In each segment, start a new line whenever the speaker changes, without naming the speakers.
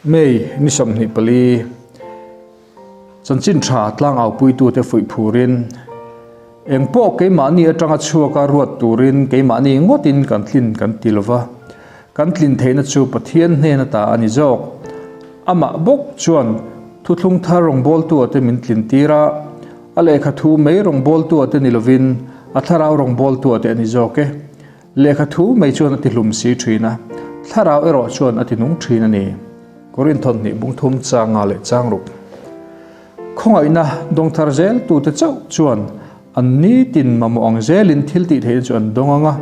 May ni 24, Chanchin tha tlangaupuitute fuih phurin, Engpawh keimahni atanga chhuaka ruat turin keimahni ngawtin kan tlin kan ti lova, kan tlin theihna chu Pathian hnen ata a ni zawk. Amah bawk chuan thuthlung thar rawngbawltua te min tlin tir a, a lehkha thu mai rawngbawltua te ni lovin a thlarau rawngbawltua te a ni zawk e. Lehkha thu mai chuan a ti hlum si thin a, thlarau erawh chuan a ti nung thin a ni. Korinthon hnih bung thum chang nga leh chang ruk. Khawngaihna dawngthar zel tute chauh chuan an nitin mamawh ang zelin thil tih theihna chu an dawng ang a,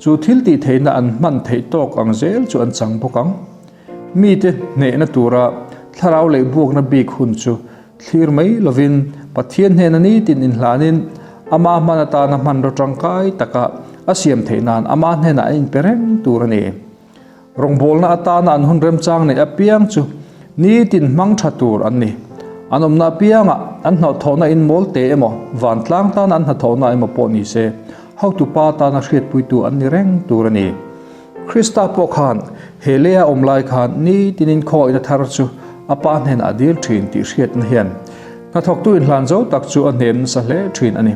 chu thil tih theihna an hman theih tawk ang zel chu an chang bawk ang. Mite hnehna tura thlarau leh buakna bik hun chu Thlir mai lovin Pathian hnena nitin inhlanin ama hman atana hmanraw tangkai taka a siam theih nan ama hnenah an inpe reng tur a ni. Rawngbawlna atana an hun remchang neih apiang chu nitin hmang tha tur an ni. An awmna apiangah an hnawhthawhna in mawl te emaw, vantlang tana an hnathawhna emaw pawh ni se, hotupa tana hriatpuitu an ni reng tur a ni. Krista pawh khan he leia awm lai khan nitinin khawihna thar chu a Pa hnenah a dil thin tih hriatna hian hnathawktu inhlan zo tak chu a hnem nasa hle thin a ni.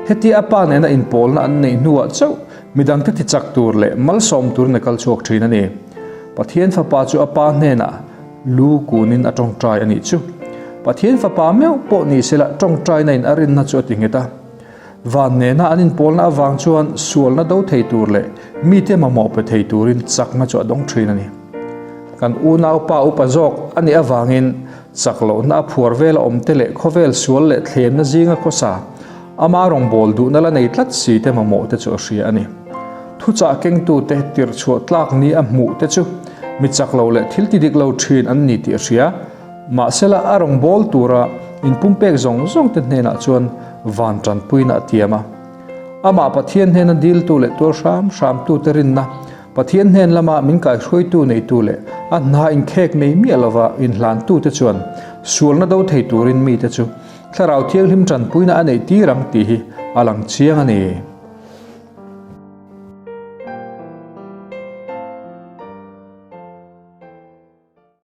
Hetia a Pa nena inpawlna an neih hnuah chauh midangte tichak tur leh malsawm turin a kal chhuak thin a ni. Pathian Fapa chu a Pa hnenah lu kunin a tawngtai a nih chu. Pathian Fapa meuh pawh ni sela tawngtaina in a rinna chu a ti nghet a. Van nena an inpawlna avang chuan sualna do thei tur leh mite mamawh pe thei turin chakna chu a dawng thin a ni. Kan unaupa upa zawk a nih avangin chak lohna a phuar vela awmte leh khawvel sual leh thlemna zinga khawsa ama rawngbâwl duhna la nei tlat si te mamawh te chu a hria a ni. Thuchah kengtute tirhchhuah tlak ni a hmuh te chu mi chak lo leh thil ti dik lo thin an ni tih a hria. Mahsela a rawngbâwl tura inpumpek zawng zawngte hnenah chuan van ṭanpuina a tiam a. Amah Pathian hnena diltu leh tuar hram hramtute rinna, Pathian hnen lama min kaihruaitu neitu leh a hna inkhek nei miah lova inhlantute chuan sualna do thei turin mite chu Thlarau Thianghlim ṭanpuina a neih tir ang tih hi a lang chiang a ni.